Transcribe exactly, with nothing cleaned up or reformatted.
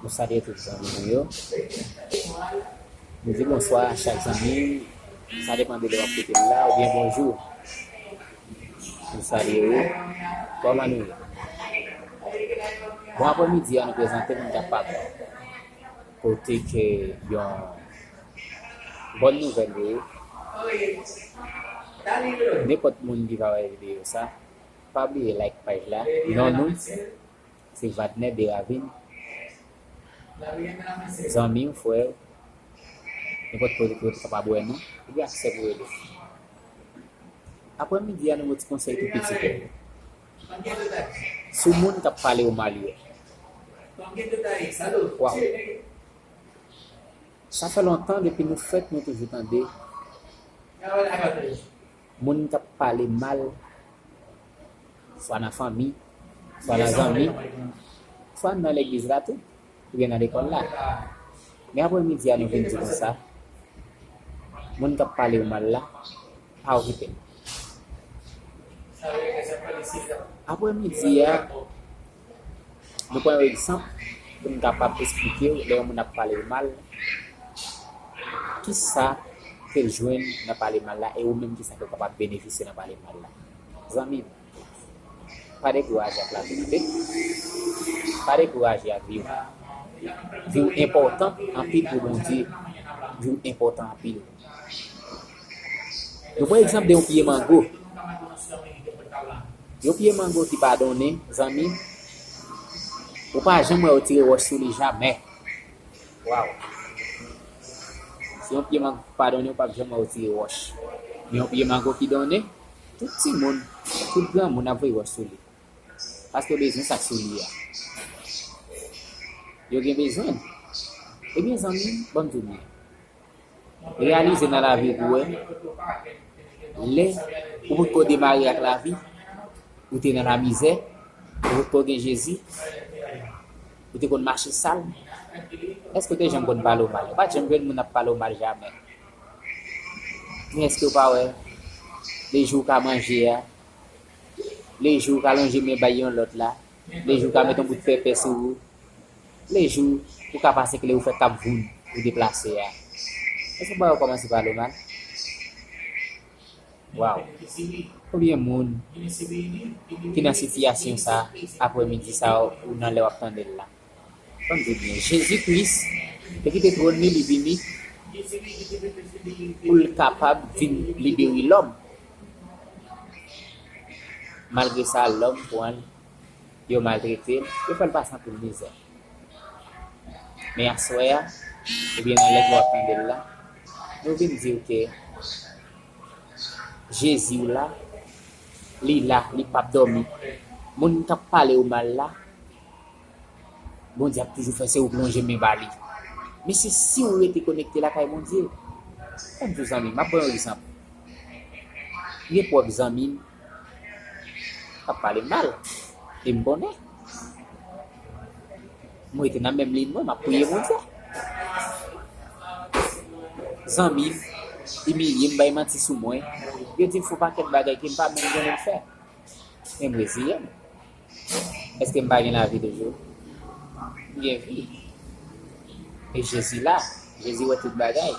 Nou salye tout zanmi nou yo. Nou di bonswa a chak zanmi. Sa depann de lè w ap koute m la, oubyen bonjou. Nou salye ou. Kòman nou ye? Bon aprèmidi a, nou prezante moun k ap pale. Kote ke yon bòn nouvèl ye. Nenpòt moun ki va wè videyo sa, pa bliye like paj la. Non nou, se Vadner Deravin. Zanmi w, frè w, nenpòt kote ke w kapab wè nou, ou gen aksè pou rele. Aprèmidi a, nou gon ti konsèy tou piti pou ou. Sou moun k ap pale w mal yo. Waw. Sa fè lontan depi nou fèt, nou toujou tande moun k ap pale mal, swa nan fanmi, swa nan zanmi, swa nan legliz la tou, oubyen nan lekòl la. Men aprèmidi a, nou vin di konsa, moun k ap pale w mal la, pa okipe l. Aprèmidi a, nou pran yon egzanp pou n kapab esplike w lè yon moun ap pale w mal, kisa ke l jwenn nan pale mal la, e ou menm kisa ke w kapab benefisye nan pale mal la. Zanmi m, pa dekouraje ak lavi, tande? Pa dekouraje ak vi w. Vi w enpòtan anpil pou Bondye. Vi w enpòtan anpil. Nou pran egzanp de yon pye mango. Yon pye mango ki pa donnen, zanmi, ou pa janm wè yo tire wòch sou li jamè. Waw. Si yon pye mango ki pa donnen, ou p ap janm wè yo tire wòch. Men yon pye mango ki donnen, tout timoun, tout granmoun ap voye wòch sou li. Paske yo bezwen sa k sou li a. Yo gen bezwen l. Ebyen, zanmi m, ban m di w byen. Reyalize nan lavi w pou wè, lè ou potko demare ak lavi, ou te nan lamizè, ou potko gen Jezi, ou te konn mache sal, èske w te janm konn pale w mal? Ou pa t janm jwenn moun ap pale w mal jamè. Men èske w pa wè, le jou w ka manje a, le jou w ka lonje men bay yon lòt la, le jou w ka met yon bout pèpè sou ou, le jou ou ka pase kle ou fè kap voun ou deplase a. Èske w pa wè w kòmanse pale w mal? Waw. Konbyen moun ki nan sitiyasyon sa, aprèmidi sa, ou nan lè w ap tande l la? Ban m di w byen, Jezi Kris te kite twòn li, li vini pou l kapab vin libere lòm. Malgre sa, lòm pran l, yo maltrete l, yo fè l pase anpil mizè. Men aswè a, oubyen nan lè ke w ap tande l la, nou vin di w ke Jezi w la, li la, li p ap dòmi. Moun k ap pale w mal la, Bondye ap toujou fè se ou k lonje men ba li. Men se si w rete konekte lakay Bondye. Ban m di w zanmi m, m ap ba w yon egzanp. Gen pwòp zanmi m k ap pale m mal. E m konnen. M rete nan menm liy mwen, m ap priye Bondye. Zanmi m imilye m, bay manti sou mwen. Yo di m fè yon pakèt bagay ke m pa menm konnen m fè. Men m reziye m. Èske m pa gen lavi toujou? M gen vi. E Jezi la. Jezi wè tout bagay.